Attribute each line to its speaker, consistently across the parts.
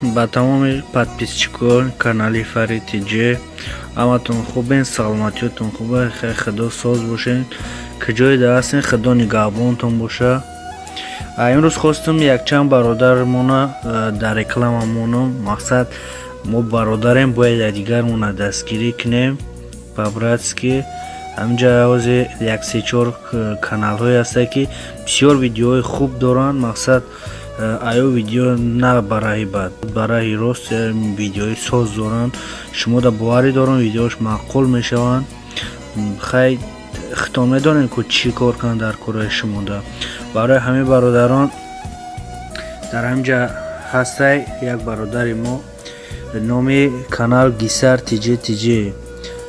Speaker 1: Ба тамоми подписчикон канали Фари ТЖ, ҳаматон хубен, саломатиётон хуба, хай, Худо соз бошен, куҷое да ҳастен, Худо нигаҳбонтон боша. Имрӯз хостум якчанд бародармона дар реклама монам. Мақсад, мо бародарем, бояд якдигармона дастгирӣ кунем по-братски. Ҳаминҷа ҳози як се-чор каналҳое ҳастанд, ки бисёр видеоҳои хуб доранд. Мақсад, аё видео на ба раҳи бад, ба раҳи рост видеои соз доранд. Шумо да боварӣ дорам, видеош маъқул мешаванд. Хай, хитон медонем, ку чӣ кор кунанд дар кораи шумода. Барои ҳамин, бародарон, дар ҳаминҷа ҳастай як бародари мо, номи канал Гисар ТЖ ТЖ,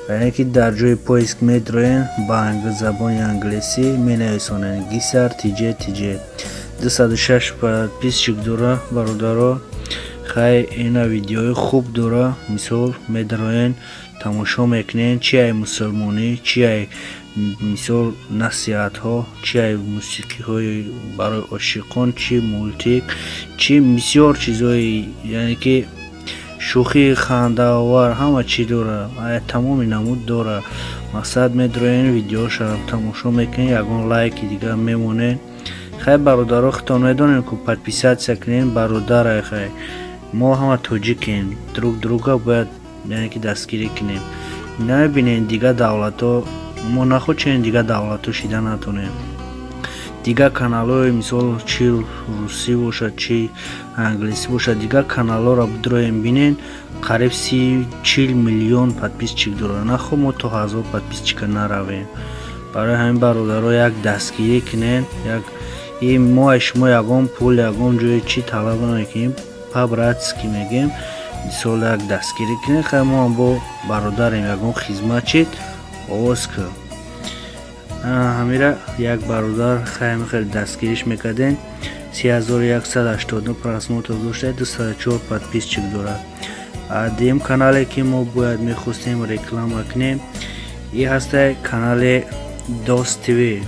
Speaker 1: яъне ки дар ҷои поиск медроен, ба забони англисӣ менависонед Гисар ТЖ ТЖ. 206 подписчик дора, бародаро. Хай, ина видеои хуб дора. Мисол, медароен, тамошо мекунен, чи ай мусулмонӣ, чи ай, мисол, насиҳатҳо, чи ай мусиқиҳои барои ошиқон, чи мультик, чи бисёр чизҳои, яъне ки шӯхии хандаовар, ҳама чӣ дора, тамоми намуд дора. Мақсад, медроен, видеоша тамошо мекунед, ягон лайки дига мемонед. Хай, бародаро, хитон медонем, ку подписаться кунем, бародарай. Хай, мо ҳама тоҷикем, друг друга бояд, яъне ки, дастгирӣ кунем. Намебинем, дигар давлатҳо, мо нахочем дигар давлатҳо шида натонем. Дигар каналҳои, мисол, чи русӣ бошад, чи англисӣ бошад, дигар каналҳоро бидроем, бинен, қариб 30-40 миллион подписчик дорад. Нахо мо то 1000 подписчика наравем. Барои ҳамин, бародаро, як дастгирӣ кунен. Як и мо аз шумо ягон пул, ягон ҷое чӣ талаб намекунем, по-братски мегем. Мисол, як дастгирӣ кунем. Хай, мо ҳам бо бародарем, ягон хизмат чид, овоз кун. Ҳамира як бародар, хай, хеле дастгириш мекардем. 3189 просмотр дошта, 204 подписчик дорад. Дуюм канале, ки мо бояд мехостем реклама кунем, и ҳаста канали Дост ТВ.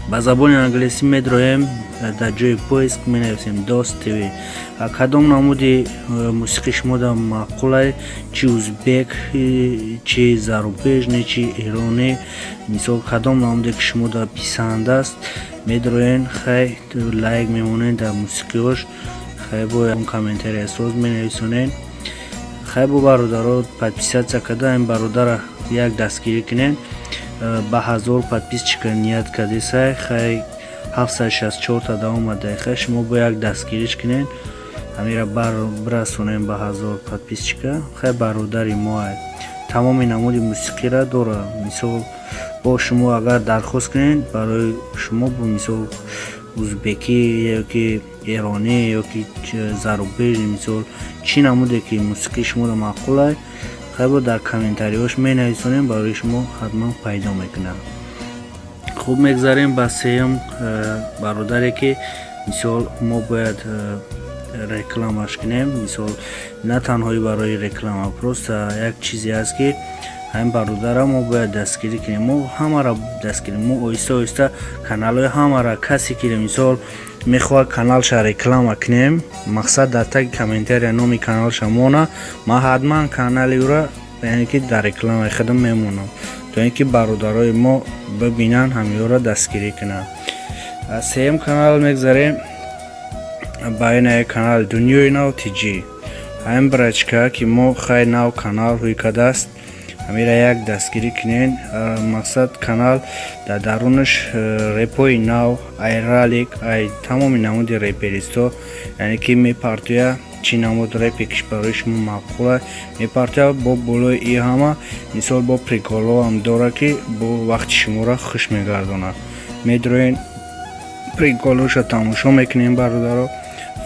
Speaker 1: Ба забони англисӣ медроем, дар ҷои поиск менависем Дост ТВ. Кадом намуди мусиқӣ шумода маъқулай, чи узбек, чи зарубежный, чи эронӣ, мисол, кадом намуде ки шумода писанд аст, медроен, хай, лайк мемонед дар мусиқиҳош, хай, бо комментария соз менависонед. Хай, бо бародаро, подписаться карда, ин бародара як дастгирӣ кунед. Ба 1000 подписчика ният кардесай, хай, 764та даомада. Хай, шумо бо як дастгириш кунед, ҳамира бирасонем ба 1000 подписчика. Хай, бародари мо тамоми намуди мусиқиро дора. Мисол, бо шумо агар дархост кунед, барои шумо бо, мисол, узбекӣ ёки эронӣ ёки зарубежный, мисол, чӣ намуде ки мусиқии шуморо маъқулай, хай, бо дар комментариҳош менависонем, барои шумо ҳатман пайдо мекунад. Хуб, мегзарем ба сеюм бародаре, ки, мисол, мо бояд рекламаш кунем. Мисол, на танҳои барои реклама, просто як чизе аст, ки ҳамин бародара мо бояд дастгирӣ кунем. Мо ҳамаро дастгирӣ, мо оҳиста оҳиста каналҳои ҳамаро, касе ки, мисол, мехоҳад каналша реклама кунем, мақсад, дар таги комментария номи каналша мона, ман ҳатман канали ӯра, яъне ки, дар рекламаи худам мемонам, то ин ки бародарои мо бибинанд, ҳамиёро дастгирӣ кунанд. Сеюм канал мегзарем ба ина канал Дунёи нав ТЖ. Ҳамин брачка, ки мо, хай, нав канал ҳуй кардааст, ҳамира як дастгирӣ кунен. Мақсад, канал дар дарунаш репои нав, ай ралик, ай тамоми намуди реперистҳо, яъне ки, мепартоя. Чӣ намуд репе ки барои шумо маъқула, мепартоя. Бо болои и ҳама, мисол, бо приколҳо ҳам дора, ки бо вақти шуморо хуш мегардонад. Медроен, приколҳоша тамошо мекунем, бародаро.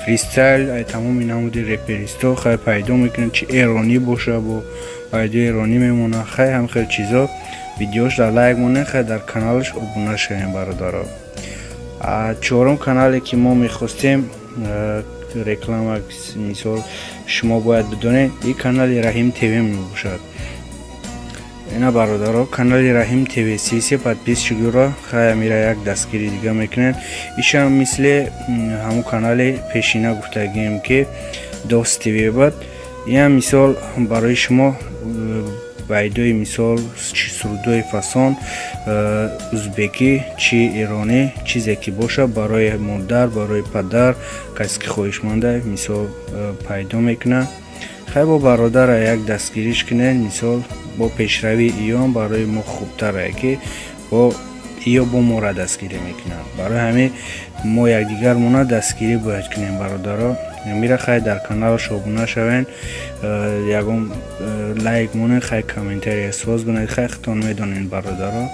Speaker 1: Фристайл ай тамоми намуди реперистҳо, хай, пайдо мекунед, чи эронӣ боша, бо пайдои эронӣ мемонад. Хай, ҳам хел чизо видеош дар лайк монед, хай, дар каналаш обуна шавем, бародаро. Чорум канале, ки мо мехостем реклама, мисол, шумо бояд бидонед, и канали Раҳим ТВ мебошад. Ина, бародаро, канали Раҳим ТВ 33 подписчик дора. Хай, амира як дастгири дига мекунед. Ишам мисли ҳамун канали пешина гуфтагием, ки Дост ТВ буд. Ин мисол барои шумо байдои, мисол, чӣ сурудҳои фасон, узбекӣ, чӣ иронӣ, чизе ки боша, барои модар, барои падар, касе ки хоҳишманда, мисол, пайдо мекунад. Хай, бо бародара як дастгириш кунед. Мисол, бо пешравии иён барои мо хубтарае, ки бо иё бо моро дастгирӣ мекунанд. Барои ҳамин мо якдигармона дастгирӣ бояд кунем, бародаро. Мира, хай, дар каналаш обуна шавен, ягон лайк монед, хай, комментария соз кунед. Хай, худтон медонед, бародаро.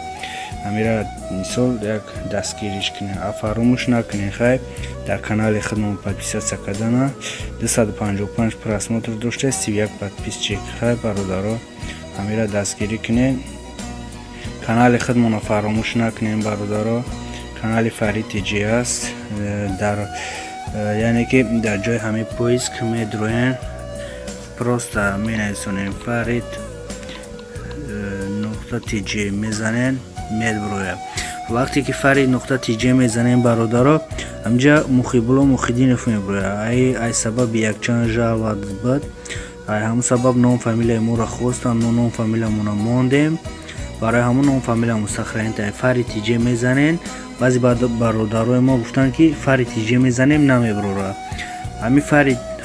Speaker 1: Амира, мисол, як дастгириш кунед, фаромӯш накунед. Хай, дар канали худмон подписаться кардана. 255 просмотр дошта, 31 подписчик. Хай, бародаро, ҳамира дастгирӣ кунед, канали худмонро фаромӯш накунем, бародаро. Канали Фарид Тиҷи аст. Дар яъне ки дар ҷои ҳамин поиск медроен, просто менависонем Фарид нуқта тж, мезанен, медброяд. Вақте ки Фарид нуқта тж мезанем, бародаро, ҳамҷа Мухибулло Мухиддинов меброяд. Ай сабаби якчанд жалоба буд, ай ҳамун сабаб ном фамилияи моро хостанд. Мо ном фамилиямонро мондем, барои ҳамун ном фамилиямон сохранить. Фарид тж мезанен. Баъзе бародарои мо гуфтанд, ки Фарид тж мезанем, намеброра. Ҳамин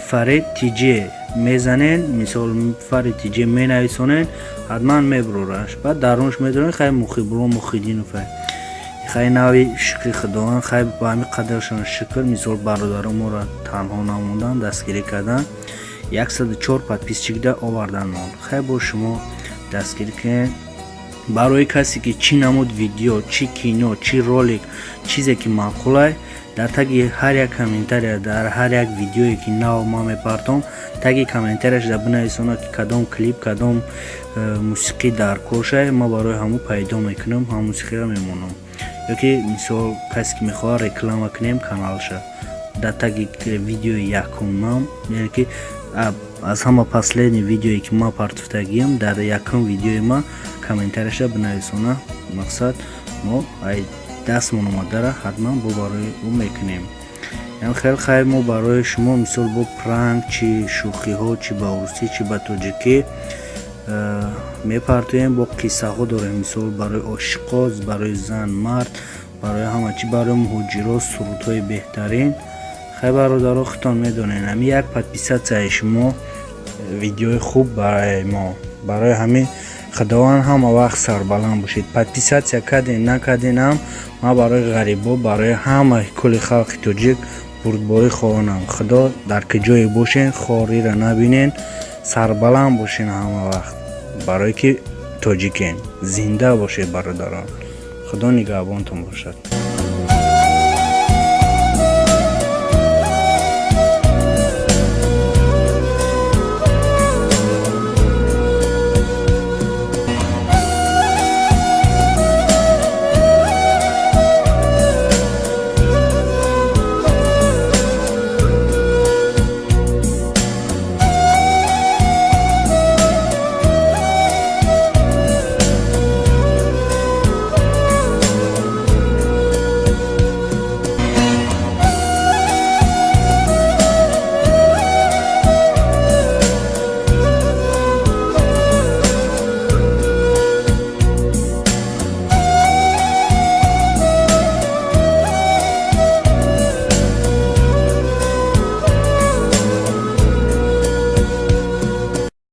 Speaker 1: Фарид тж мезанен, мисол, Фарид тж менависонен, ҳатман меброраш. Баъд дарунш медонед, хай, Мухибулло Мухиддинов. Хай, нави шукри Худованд, хай, ба ҳамин қадаршон шукр. Мисол, бародаро моро танҳо намондан, дастгирӣ кардан, 104 подписчик да овардан мон. Хай, бо шумо дастгирӣ кунед. Барои касе ки чӣ намуд видео, чӣ кино, чӣ ролик, чизе ки маъқулай, дар таги ҳар як комментария, дар ҳар як видеое ки нав ман мепартом, таги комментарияш да бинависонад, ки кадом клип, кадом мусиқӣ дар кор шай, ман барои ҳамун пайдо мекунам, ҳам мусиқиро мемонам. Ёки, мисол, касе ки мехоҳад реклама кунем каналша, дар таги видеои якумам, яъне ки аз ҳама последний видеое ки ман партофтагиам, дар якум видеои ман комментарияша бинависона. Мақсад, мо ай дастмон омадара ҳатман бо барои ӯ мекунем. Яъне хеле хайр, мо барои шумо, мисол, бо пранк, чӣ шӯхиҳо, чӣ ба русӣ, чӣ ба тоҷикӣ мепартоем. Бо қиссаҳо дорем, мисол, барои ошиқо, барои зан, мард, барои ҳама чӣ, барои муҳоҷиро сурудҳои беҳтарин. Хай, бародаро, худтон медонед, ҳамин як подписаться и шумо видеои хуб барои мо. Барои ҳамин Худованд ҳама вақт сарбаланд бошед. Подписаться кардем, накарденам, ман барои ғарибо, барои ҳама кулли халқи тоҷик бурдборӣ хоҳонам. Худо дар ки ҷое бошен, хориро набинен, сарбаланд бошен ҳама вақт, барое ки тоҷикен. Зинда бошед, бародарон, Худо нигаҳбонтон бошад.